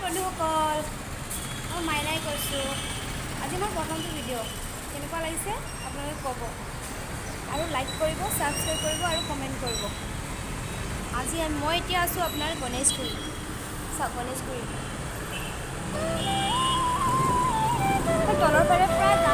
বন্ধুসকল, মই মাইনাই কৈছোঁ। আজি মোৰ প্ৰথমটো ভিডিঅ' কেনেকুৱা লাগিছে আপোনালোকে ক'ব আৰু লাইক কৰিব, ছাবস্ক্ৰাইব কৰিব আৰু কমেণ্ট কৰিব। আজি মই এতিয়া আছোঁ আপোনাৰ গণেশগুৰি। চাওক, গণেশগুৰি তলৰ ফালে পূৰা।